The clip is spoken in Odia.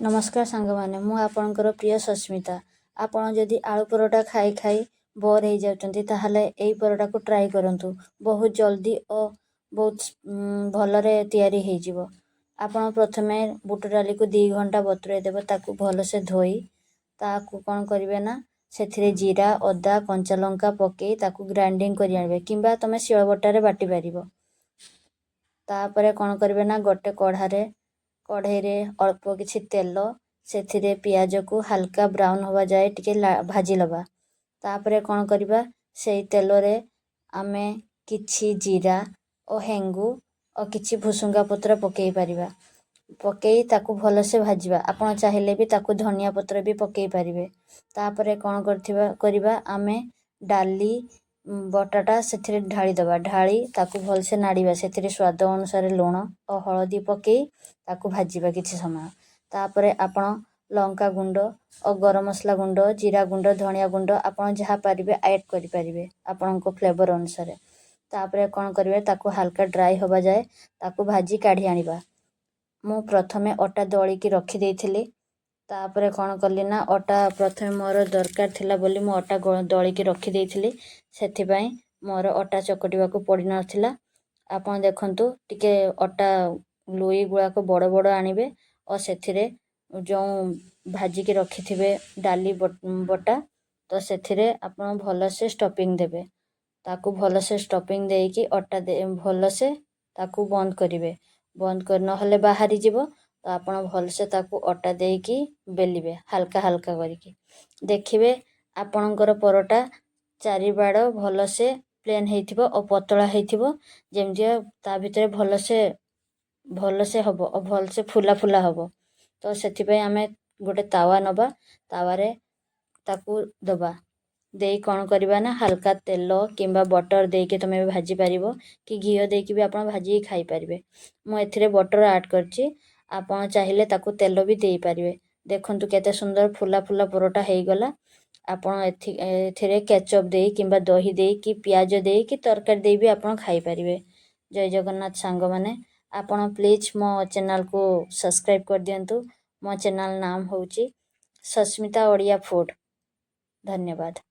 ନମସ୍କାର ସାଙ୍ଗମାନେ, ମୁଁ ଆପଣଙ୍କର ପ୍ରିୟ ସସ୍ମିତା। ଆପଣ ଯଦି ଆଳୁ ପରଟା ଖାଇ ଖାଇ ବୋର୍ ହେଇଯାଉଛନ୍ତି, ତାହେଲେ ଏଇ ପରଟାକୁ ଟ୍ରାଏ କରନ୍ତୁ। ବହୁତ ଜଲ୍ଦି ଓ ବହୁତ ଭଲରେ ତିଆରି ହେଇଯିବ। ଆପଣ ପ୍ରଥମେ ବୁଟ ଡାଲିକୁ 2 ଘଣ୍ଟା ବତୁରାଇ ଦେବେ। ତାକୁ ଭଲସେ ଧୋଇ ତାକୁ କ'ଣ କରିବେ ନା, ସେଥିରେ ଜିରା, ଅଦା, କଞ୍ଚା ଲଙ୍କା ପକାଇ ତାକୁ ଗ୍ରାଇଣ୍ଡିଙ୍ଗ କରି ଆଣିବେ କିମ୍ବା ତୁମେ ଶିଳବଟାରେ ବାଟି ପାରିବ। ତାପରେ କ'ଣ କରିବେ ନା, ଗୋଟେ କଢ଼େଇରେ ଅଳ୍ପ କିଛି ତେଲ, ସେଥିରେ ପିଆଜକୁ ହାଲକା ବ୍ରାଉନ୍ ହେବା ଯାଏ ଟିକେ ଭାଜି ନେବା। ତାପରେ କ'ଣ କରିବା, ସେଇ ତେଲରେ ଆମେ କିଛି ଜିରା ଓ ହେଙ୍ଗୁ ଓ କିଛି ଭୁସୁଙ୍ଗା ପତ୍ର ପକାଇ ପାରିବା। ପକାଇ ତାକୁ ଭଲସେ ଭାଜିବା। ଆପଣ ଚାହିଁଲେ ବି ତାକୁ ଧନିଆ ପତ୍ର ବି ପକାଇ ପାରିବେ। ତାପରେ କ'ଣ କରିବା, ଆମେ ଡାଲି ବଟାଟା ସେଥିରେ ଢାଳିଦେବା। ଢାଳି ତାକୁ ଭଲସେ ନାଡ଼ିବା। ସେଥିରେ ସ୍ୱାଦ ଅନୁସାରେ ଲୁଣ ଓ ହଳଦୀ ପକାଇ ତାକୁ ଭାଜିବା କିଛି ସମୟ। ତାପରେ ଆପଣ ଲଙ୍କା ଗୁଣ୍ଡ ଓ ଗରମ ମସଲା ଗୁଣ୍ଡ, ଜିରା ଗୁଣ୍ଡ, ଧନିଆ ଗୁଣ୍ଡ, ଆପଣ ଯାହା ପାରିବେ ଆଡ଼୍ କରିପାରିବେ ଆପଣଙ୍କ ଫ୍ଲେଭର୍ ଅନୁସାରେ। ତାପରେ କ'ଣ କରିବେ, ତାକୁ ହାଲକା ଡ୍ରାଏ ହେବା ଯାଏ ତାକୁ ଭାଜି କାଢ଼ି ଆଣିବା। ମୁଁ ପ୍ରଥମେ ଅଟା ଦଳିକି ରଖିଦେଇଥିଲି। ତାପରେ କ'ଣ କଲି ନା, ଅଟା ପ୍ରଥମେ ମୋର ଦରକାର ଥିଲା ବୋଲି ମୁଁ ଅଟା ଦଳିକି ରଖିଦେଇଥିଲି। ସେଥିପାଇଁ ମୋର ଅଟା ଚକଟିବାକୁ ପଡ଼ିନଥିଲା। ଆପଣ ଦେଖନ୍ତୁ, ଟିକେ ଅଟା ଲୁଇ ଗୁଡ଼ାକ ବଡ଼ ବଡ଼ ଆଣିବେ ଓ ସେଥିରେ ଯେଉଁ ଭାଜିକି ରଖିଥିବେ ଡାଲି ବଟା, ତ ସେଥିରେ ଆପଣ ଭଲସେ ଷ୍ଟଫିଂ ଦେବେ। ତାକୁ ଭଲସେ ଷ୍ଟଫିଂ ଦେଇକି ଅଟା ଭଲସେ ତାକୁ ବନ୍ଦ କରିବେ। ବନ୍ଦ କରି ନହେଲେ ବାହାରିଯିବ। ତ ଆପଣ ଭଲସେ ତାକୁ ଅଟା ଦେଇକି ବେଲିବେ ହାଲକା ହାଲକା କରିକି। ଦେଖିବେ, ଆପଣଙ୍କର ପରଟା ଚାରିବାଡ଼ ଭଲସେ ପ୍ଲେନ୍ ହେଇଥିବ ଓ ପତଳା ହେଇଥିବ, ଯେମିତି ତା ଭିତରେ ଭଲସେ ଭଲସେ ହେବ ଓ ଭଲସେ ଫୁଲା ଫୁଲା ହେବ। ତ ସେଥିପାଇଁ ଆମେ ଗୋଟେ ତାୱା ନେବା। ତାୱାରେ ତାକୁ ଦେବା। ଦେଇ କ'ଣ କରିବା ନା, ହାଲକା ତେଲ କିମ୍ବା ବଟର୍ ଦେଇକି ତୁମେ ବି ଭାଜିପାରିବ କି ଘିଅ ଦେଇକି ବି ଆପଣ ଭାଜିକି ଖାଇପାରିବେ। ମୁଁ ଏଥିରେ ବଟର୍ ଆଡ଼୍ କରିଛି। ଆପଣ ଚାହିଁଲେ ତାକୁ ତେଲ ବି ଦେଇପାରିବେ। ଦେଖନ୍ତୁ, କେତେ ସୁନ୍ଦର ଫୁଲା ଫୁଲା ପରଟା ହେଇଗଲା। ଆପଣ ଏଥିରେ କେଚଅପ୍ ଦେଇ କିମ୍ବା ଦହି ଦେଇ କି ପିଆଜ ଦେଇ କି ତରକାରୀ ଦେଇ ବି ଆପଣ ଖାଇପାରିବେ। ଜୟ ଜଗନ୍ନାଥ ସାଙ୍ଗମାନେ। ଆପଣ ପ୍ଲିଜ୍ ମୋ ଚ୍ୟାନେଲ୍କୁ ସବସ୍କ୍ରାଇବ୍ କରିଦିଅନ୍ତୁ। ମୋ ଚ୍ୟାନେଲ୍ ନାମ ହେଉଛି ସସ୍ମିତା ଓଡ଼ିଆ ଫୁଡ଼୍। ଧନ୍ୟବାଦ।